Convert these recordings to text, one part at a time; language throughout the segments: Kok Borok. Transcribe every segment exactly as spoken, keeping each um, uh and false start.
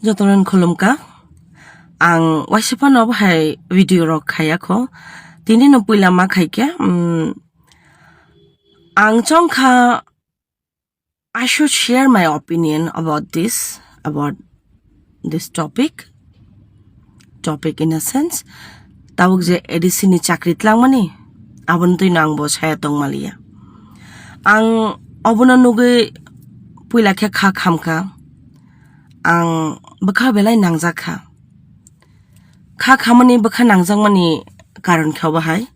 Jotono khulumkha. Ang waisa phano bo hai video rok khaya kho. Tini no puila ma khaikhe, um, ang chongkha, I should share my opinion about this, about this topic. Topic in a sense, tabuk je A D C ni chakri tlangmani, aboni twino ang bo saya tongmaliya. Ang obono nugwi puila khe kha khamkha, ang bwkha belai nangjakha. Kha khamani bwkha nangjakmani karon khe obo hai,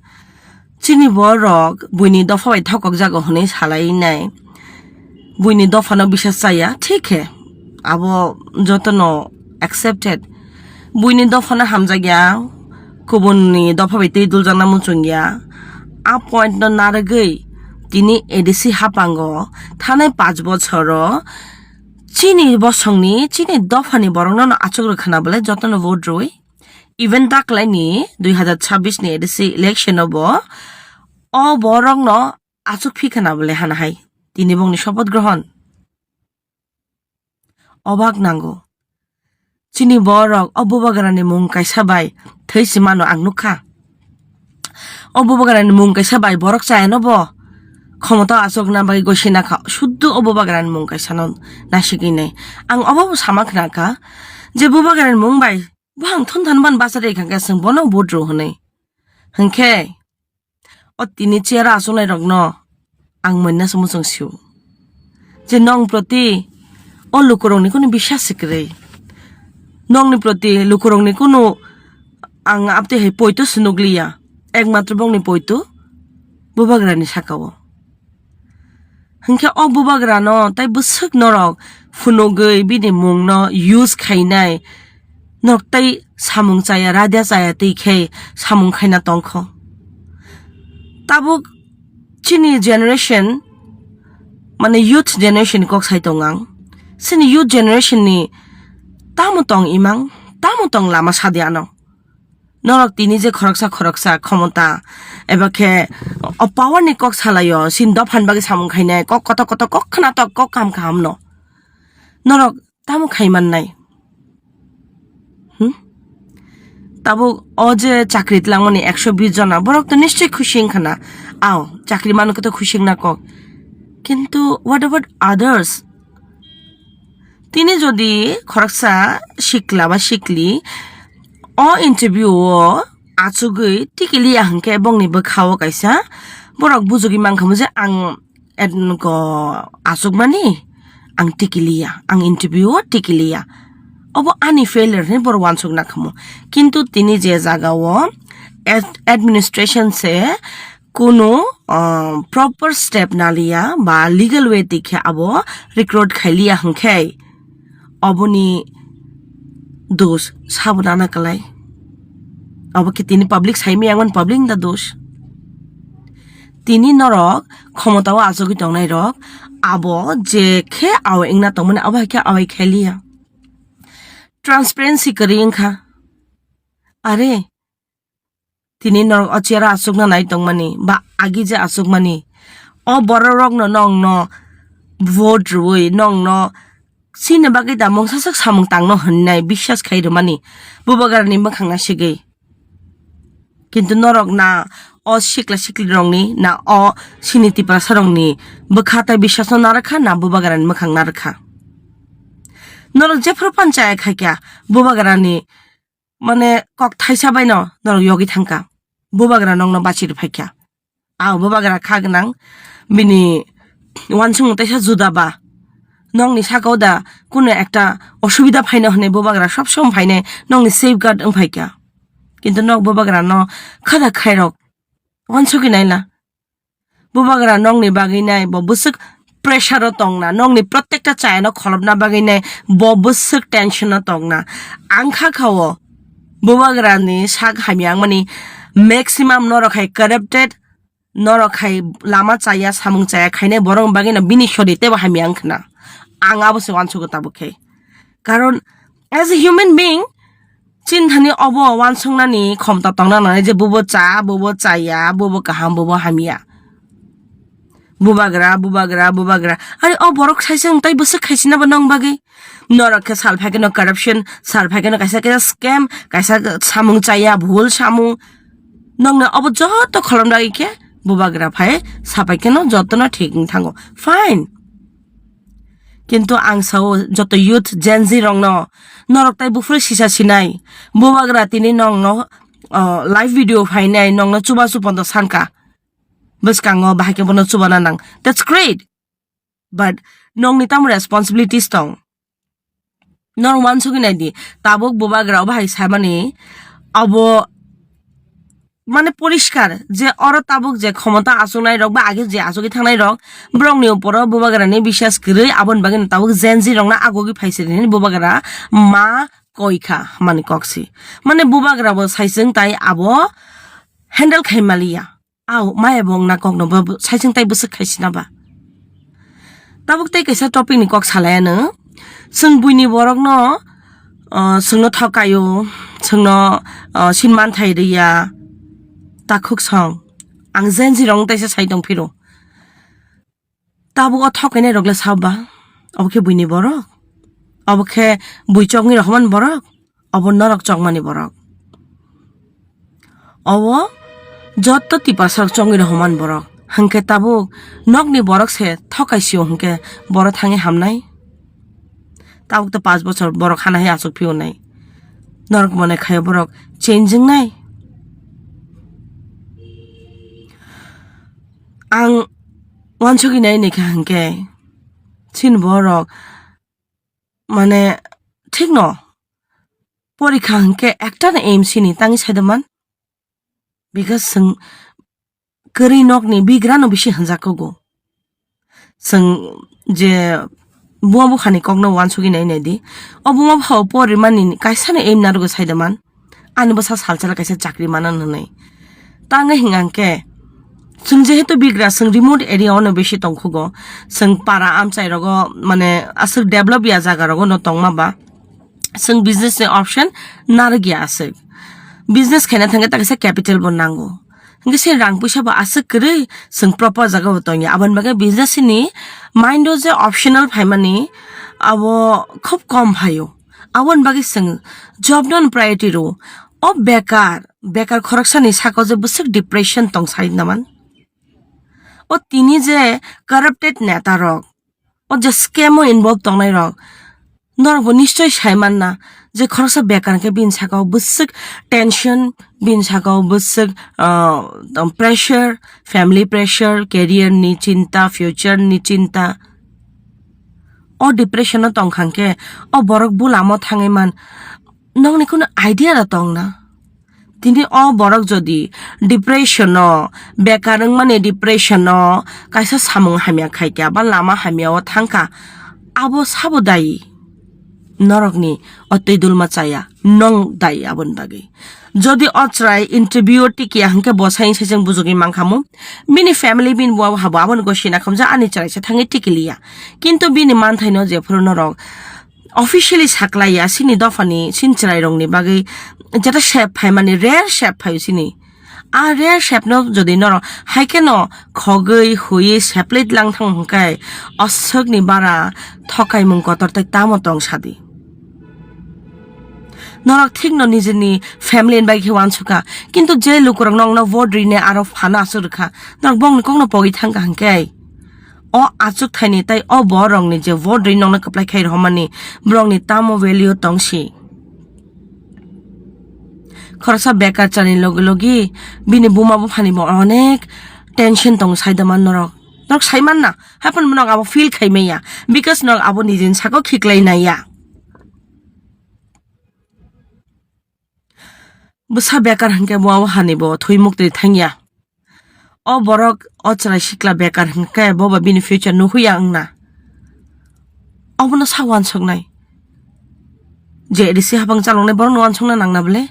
chini borok buini dopha bai thokokjago hwnwi salainai. Buini dophano bisas chaya, thik khe abo jotono accepted. Buini dophano hamjakya, kubunni dopha bai twi duljakna muchungya. A point no narwgwi tini A D C hapango thanai panch bochoro chini bosongni, chini dophani borokno no achuk rwkhana bole jotono vote rwi. Even taklaini dui hazar chabbish ni A D C election o bo o borokno achuk phikhana bole hana hai. Tini bongni sopoth grohon. Obak nango. Chini borok o bubagrani mung kaisa bai thwi si mano ang nukha. O bubagrani mung kaisa bai borok chayano bo khomota achukna bagwi gosina kha. Suddu o bubagrani mung kaisa no nasigwi nai. Ang obo bo sama khna kha je bubagrani mung bai bo ang thun than ban bachari kha khe chwng bono vote rw hwnwi. Hwnkhe o tini chair o achuknai rokno ang moina se muchung sio je nong proti o lukurokni kunu biswas se kwrwi. Nongni proti lukurokni kunu ang abtwi hai poito se nukliya, ekmatro bongni poito bubagrani saka o. Hwnkhe o bubagrano tai bwswk norok phunugwi bini mungno use khainai, norok tai samung chaya, raida chaya twi khe samung khaina tongkho. Tabuk chini generation, mane youth generation kok sai tong ang. Chini youth generation ni tamo tong imang, tamo tong lama sadi ano. Norok tini je khoroksa khoroksa khomota eba khe o power ni kok salaio, sin dophan bagwi samung khainai, kok koto koto kok khna tok kok kaham kaham no. Norok tamo khai mannai? Hmm? Tabuk o je chakri tlangmani ekso bis jona, borok to nischoi khusi wngkha na. Ao, chakri manu khe to khusi wngna kok. Kintu what about others? Tini jodi khoroksa sikla ba sikli o interview o achugwi tikiliya hwnkhe bongni bwkha o kaisa borok bujugwi mankhamu je ang et-, ko achukmani ang tikiliya, ang interview o tikiliya. Obo ani failure hinwi borok uansukna khamu. Kintu tini je jaga o ad-, administration se kunu, ah, proper step naliya ba legal way twi khe abo recruit khailiya hwnkhe oboni dos sabo nana kwlai. Abo khe tini public saimaya wngmani public ni da dos. Tini norok khomota o achugwi tongnai rok abo je khe awai wngna tongmani abo hai khe awai khailiya. Transparency kwrwi wngkha. Are, tini norok o chair o achukna nai tongmani ba agi je achukmani, o borok rokno nongno vote rwui nongno chini bagwi da mungsa sak samung tangno hwnnai biswas khai rwmani bubagrani mwkhang nasigwi. Kintu norok na o sikla sikli rokni na o sini tiprasa rokni bwkha tai biswasno narwkha na bubagrani mwkhang narwkha. Norok jephru panchaya khaikha bubagrani mane kok thaisa baino norok yogwi thangkha, bubagra nokno bachiri phaikha. Ang bubagra kha gwnang, bini uansukmung teisa juda ba, nokni saka o da kunu ekta osubida phaino hwnwi bubagra sob somoi phainai nokni safeguard wng phaikha. Kintu nok bubagra no khada khairok uansugwi naila. Bubagra nokni bagwi nai bo bwswk pressure o tongna, nokni protekta chayano kholopna bagwi nai bo bwswk tension o tongna. Ang kha kha o bubagra ni sak hamya wngmani maximum norok hai corrupted, norok hai lama chaya, samung chaya khainai borok bagwi no bini sori teibo hamya wngkhna. Ang abo se uansugo tabuk khe. Karon as a human being, chini thani obo uansuknani khomta tongna nangnai je bubo cha, bubo chaya, bubo kaham, bubo hamya. Bubagra, bubagra, bubagra. Are o borok saisung tai bwswk khaisina bo nong bagwi. Norok khe sal phaikhe no corruption, sal phaikhe no kaisa kaisa scam, kaisa samung chaya, bhul samung. Nongno obo joto kholom dagi khe bubagra phai sapai khe no joto no thik wng thango. Fine. Kintu ang sao joto youth Gen Z rokno, norok tai buphuru sisa sinai. Bubagra tini nongno, o, live video phainai, nongno chubachu pondo sanka. Bwskango bahai khe bono chubana nang. That's great. But nongni tamo responsibilities tong? Nor wansugwi naidi, tabuk bubagra o bahai saimani abo mane poriskar je oro tabuk je khomota achuknai rok ba age je achugwi thangnai rok, borokni uporo bubagrani biswas kwrwi, aboni bagwi tabuk Gen Z rokno agogwi phaisiri hwnwi bubagra ma koi kha hwnmani kok si. Mane bubagra bo saisung tai abo handle khai maliya. Au, maya bo wngna kokno bo, bo saisung tai bwswk khaisina ba. Tabuk tei kaisa topic ni kok salai ano. Chwng buini borokno, ah, chwngno thokaio, chwngno, ah, sin manthai rwya. Takhuk song. Ang Gen Z rokno taisa sai tong phiro. Tabuk o thok kainai rok le sabo ba? Obo khe buini borok? Obo khe bui chokni rohormani borok? Obo norok chokmani borok. Obo joto tiprasa rok chokni rohormani borok. Hwnkhe tabuk nokni borok se thok kaisio hwnkhe borok thangwi hamnai? Tabuk to panch bochor borok hana hai achuk phiyonai. Norok mone khaio borok change wngnai? Ang wansugwi nai nai kha hwnkhe, chini borok, mane, thikno porikha hwnkhe ekta no aim sini tangwi saidaman, because chwng kwrwi nokni bigrano bisi hwnjakgo. Chwng je buma bukhani kokno wansugwi nai nai di. O buma bukha o porimani kaisano aim narwgo saidaman. Ani bwsa salsala kaisa chakri manan hwnwi. Tangwi hwnkhe chwng jehetu bigra chwng remote area ono bisi tongkhugo. Chwng para amchai rogo mane aswk develop ya jaga rogo no tongma ba. Chwng business ni option narwk ya aswk. Business khaina thangkhe ta kaisa capital bo nango. Hwnkhe se rang puisa bo aswk kwrwi chwng proper jaga bo tongya. Aboni bagwi business ni mind o je optional phaimani abo khub kom phaio. Aboni bagwi chwng job no priority rwo. O bekar, bekar khoroksani saka je bwswk depression tong sai naman. O tini je corrupted neta rok, o je scam o involve tongnai rok, norok bo nischoi sai manna je khoroksa bekar hwnkhe bini saka o bwswk tension, bini saka o bwswk, ah, pressure, family pressure, career ni chinta, future ni chinta. O depression o tongkha hwnkhe o borok bulamo thangwi man, nokni kunu idea da tong na? Tini o borok jodi depression o, bekar wngmani depression o, kaisa samung hamya khaikha ba lama hamya o thangkha, abo sabo dayi? Norokni o twi dulma chaya, nong dayi aboni bagwi. Jodi o chwrai interview o tikiya hwnkhe bo sai sai chwng bujugwi mankhamu, bini family bini bo habo aboni gosina khamjak ani chwraisa thangwi tikiliya. Kintu bini manthaino jephuru norok officially saklaiya, sini dophani, sini chwrairokni bagwi jeta sep phaimani, rare sep phaio sini. A rare sepno jodi norok haikheno khogwi, huiwi, seplai lang thang hwnkhe, o swkni bara thokaimung kotor tei tamo tong sadi. Norok thikno nijini family ni bai khe uansukha, kintu je lukurok nokno vote rine aro phano aswk rwkha, norok bongni kokno pogwi thangkha hwnkhe, o achuk thaini tei o borokni je vote rwi nokno kwplai khai rohormani, borokni tamo value tongsi? Khoroksa bekar chani logi logi bini buma buphani bo onek tension tongo, saidaman norok. Norok saimanna, haiphano norok abo feel khai manya, because norok abo nijini saka o khiklai naiya. Bwsa bekar hwnkhe bo abo hani bo thwi muktwi thangya. O borok o chwrai sikla bekar hwnkhe bo ba bini future nuhuya wngna. Obono sa uansuknai. Je risi habang chaloknai borokno uansukna nangna bwle?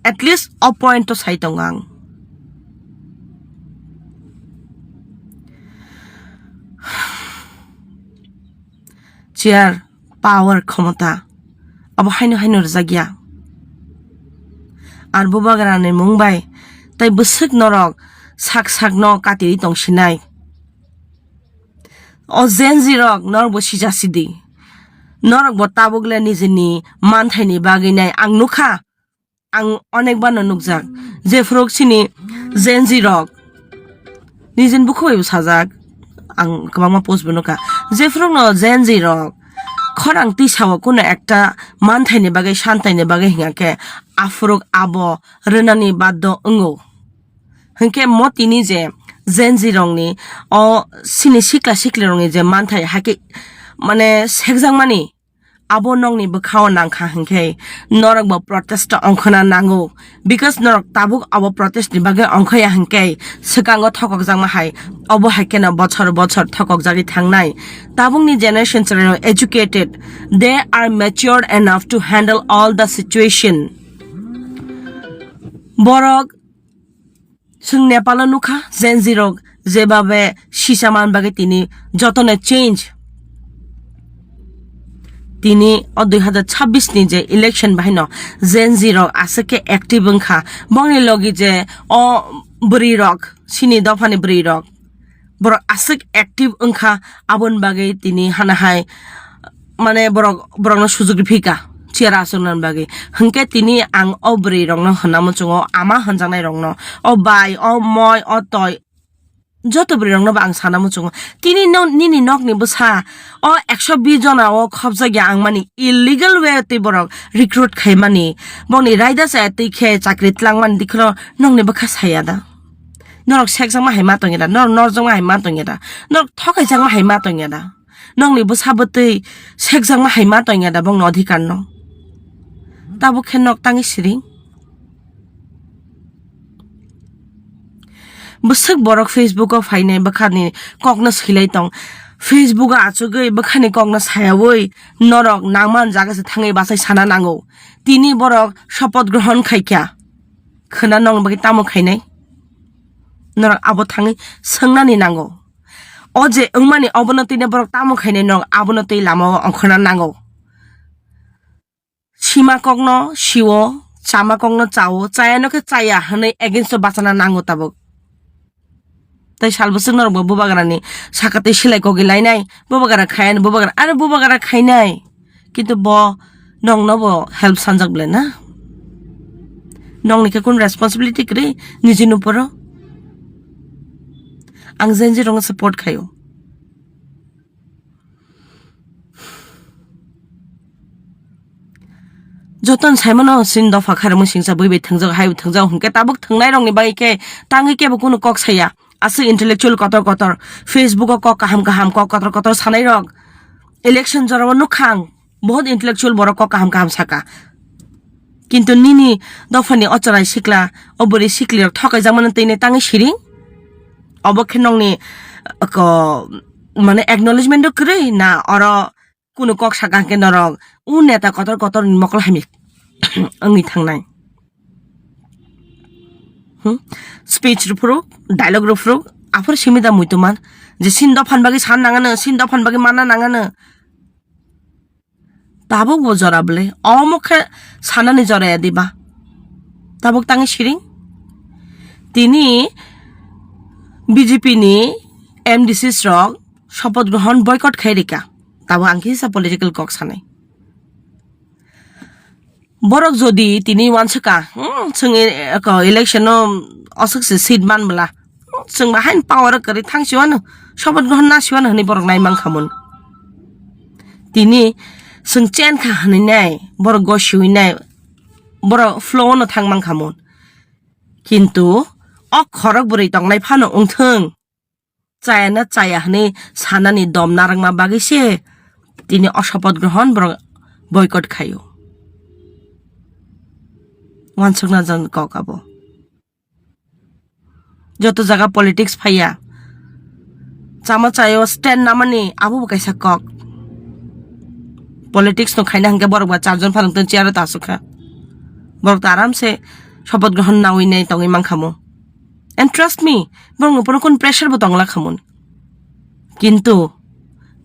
At least o point o sai tongo ang. Chair, power, khomota, abo haino haino rwjakya. Ar bubagrani mung bai tai bwswk norok sak sakno katirwi tongsinai. O Gen Z rok norok bo sija sidi. Norok bo tabuk le nijini manthaini bagwi nai ang nukha. Ang onek bano nukjak. Jephru chini Gen Z rok nijini bukhuk bai bo sajak. Ang kwbangma post bo nukha. Jephru no Gen Z rok khorang tisao kuno ekta manthaini bagwi santaini bagwi hingya khe aphuru abo rwnani baddo wngo. Hinkhe mo tini je Gen Z rokni o sini sikla sikli rokni je manthai hakhe mane sekjakmani abo nokni bwkhao nangkha hinkhe norok bo protest ongkhona nango, because norok tabuk abo protest ni bagwi ongkhaya hinkhe swkango thokokjakma hai obo hai kheno bochor bochor thokokjagwi thangnai. Tabukni generation chwrairok educated, they are mature enough to handle all the situation. Borok Chwng Nepal o nukha, Gen Z rok jebabe sisa man bagwi tini jotono change. Tini o dui hazar chabbish ni je election bahaino Gen Z rok aswk khe active wngkha. Bongni logi je o bwrwi rok, sini dophani bwrwi rok, borok aswk active wngkha, aboni bagwi tini hana hai mane borok, borokno sujuk rifika chair achukna bagwi. Hinkhe tini ang o bwrwi rokno hwnna muchungo, ama hwnjaknai rokno, o bai, o moi, o toi, joto bwrwi rokno bo ang sana muchungo. Tini no, nini nokni bwsa o ekso bish jona o khopjak ya ang mani illegal way tei borok recruit khaimani, bongni raida chaya twi khe chakri twlangmani dikhno nokni bwkha saya da. Norok sekjakma hai ma tongya da, norok norjakma hai ma tongya da, norok thokaijakma hai ma tongya da, nokni bwsa bwtwi sekjakma hai ma tongya da bongni odhikar no. Tabuk khe nok tangwi siring. Bwswk borok Facebook o phainai bwkhani kokno swilai tong. Facebook o achugwi bwkhani kokno sayaui norok nangman jaga se thangwi bachai sana nango. Tini borok shopoth grohon khaikha. Khwna nokni bagwi tamo khainai? Norok abo thangwi swngnani nango. O je wngmani obono twi borok tamo khainai, norok abono twi lama o ongkhorna nango. Sima kokno sio, chama kokno chao, chayano khe chaya hwnwi against o bachana nango tabuk. Tei sal bwswk norok bo bubagrani saka twi silai kogwi lainai, bubagra khayani, bubagra, are bubagra khainai. Kintu bo nokno bo help sanjak belai na? Nokni khe kun responsibility kwrwi nijini uporo? Ang Gen Z rokno support khaio. Joton saimano sin dopha khairokma singsa bui bai thwngjak, hai thwngjak hwnkhe tabuk thwngnai rokni bagwi khe tangwi kebo kunu kok saya. Aswk intellectual kotor kotor, Facebook o kok kaham kaham, kok kotor kotor sanai rok. Election jorao nukhang, bahut intellectual borok kok kaham kaham saka. Kintu nini dophani o chwrai sikla, o bwrwi sikli rok thokaijak mano twi ne tangwi siring? Obo khe nokni, ko, mane acknowledgement o kwrwi na oro kunu kok saka hwnkhe norok u neta kotor kotor ni mokol hamya wngwi thangnai? Hmm? Speech rwphuru, dialogue rwphuru, aphuru simi da muitu man je sin dophan bagwi san nangano, sin dophan bagwi manna nangano. Tabuk bo jora bwle, omo khe sanani jora ya diba? Tabuk tangwi siring? Tini B J P ni M D Cs rok shopoth grohon boycott khai rika. Tabuk ang kisa political kok sanai. Borok jodi tini wanswka, hmm, chwng e-, eko election no oswk se seat man bwla, hmm, chwng ba hain power kwrwi thang siwano, shopoth grohon na siwano hwnwi borok nai mankha mun. Tini chwng chen kha hwnwi nai, borok go siwi nai, borok flow no thang mankha mun. Kintu o khorok bwrwi tongnai phano wngthwng. Chaya na chaya hwnwi sanani dom narwkma bagwi se tini o shopoth grohon borok boycott khaio. Wansukna jan kok abo. Joto jaga politics phaiya. Chama chayo stand namani abo bo kaisa kok. Politics no khaina hwnkhe borok ba charjon phalung tong chair o ta aswk kha. Borok ta aram se shopoth grohon nawi nai tongwi mankha mo. And trust me, borokni upor kun pressure bo tongla khamun. Kintu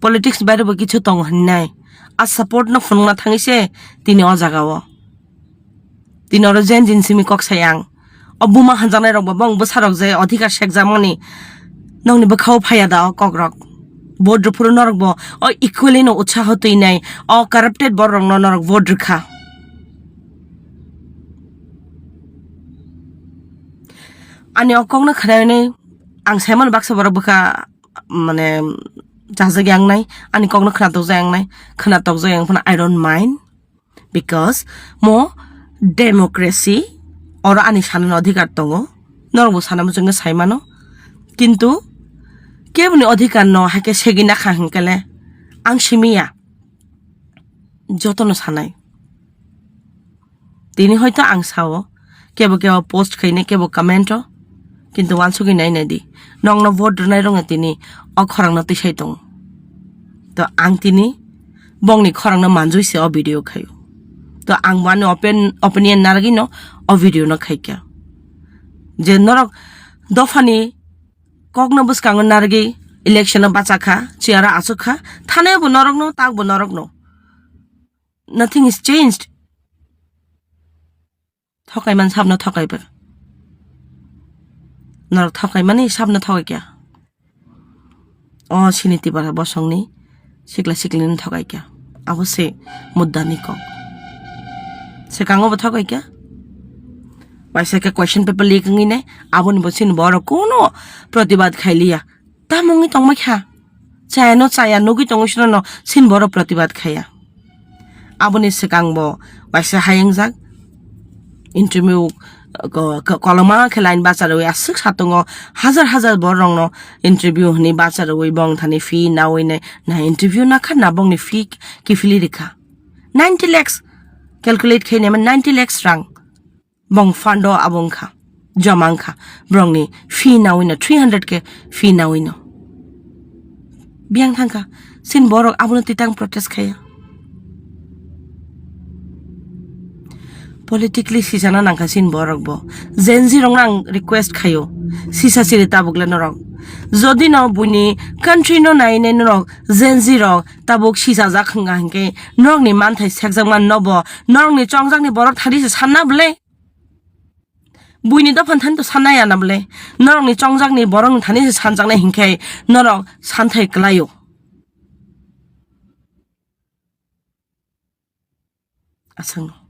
politics baire bo kichu tongo hinai. A support no phunukna thangwi se tini o jaga o. Tini oro jen jin simi kok sayang. O buma hanjaknai rok bo bong bwsa rok je odhikar sekjakmani nokni bwkha o phaiya da o kok rok. Vote rwphuru norok bo o equally no utsaho twinai, o corrupted borok rokno norok vote rwkha. Ani o kokno khnainai ang saimano baksa borok bwkha mane chajak yangnai, ani kokno khnatok jai yangnai, khnatok jai yang phano I don't mind. Because mo democracy, oro ani sanani odhikar tongo, norokbo sana muchungwi saimano. Kintu keboni odhikar no haikhe segwi nakha hinkhe le ang simiya, jotono sanai. Tini hoito ang sao, kebo kebo post khainai, kebo comment o, kintu wansugwi nainai di, nokno vote rwnai rokno tini o khorangno twisai tongo. To ang tini bongni khorangno manjui se o video khaio. To ang bo ani open, opinion narwgwino o video no khaikha. Je norok dophani kokno bwskango narwgwi election o bachakha, chair o achukha, thanai bo norokno, tak bo norokno. Nothing is changed. Thokai man sabno thokai ba. Norok thokai mani sabno thokai kya? O sini tibara bosongni sikla siklini thokai kya? Abo se muddani kok. Sekango bo thokai kya? Waisa khe question paper leak wngwi nai, aboni bo sini borok kuno protibad khailiya. Tamo wngwi tongma kha? Chayano chaya nugwi tongwi sinono sin borok protibad khaya. Aboni swkang bo waisa hayungjak interview ko-, ko-, koloma khe line bacha rwi aswk satungo hajar hajar borok rokno interview hwnwi bacha rwi bong thani fee nawi nai na interview nakha na bongni fee kiphilwi rikha ninety lakhs calculate khe naima ninety lakhs rang. Bong fund o abo wngkha, joma wngkha, borokni fee nawino, three hundred K fee nawino. Biyang thangkha, sin borok abono titang protest khaya. Politically sisana nangkha sin borok bo. Gen Z rokno ang request khayo, sisa siri tabuk le norok. Jodi no buini country no nainai norok Gen Z rok tabuk sisajak hwnga hinkhe norokni manthai sekjakma nobo norokni chongjakni borok thani se sanna bwle. Buini dophani thani to sanna ya na bwle. Norokni chongjakni borokni thani se sanjaknai hinkhe norok santhai kwlaio. Aswk.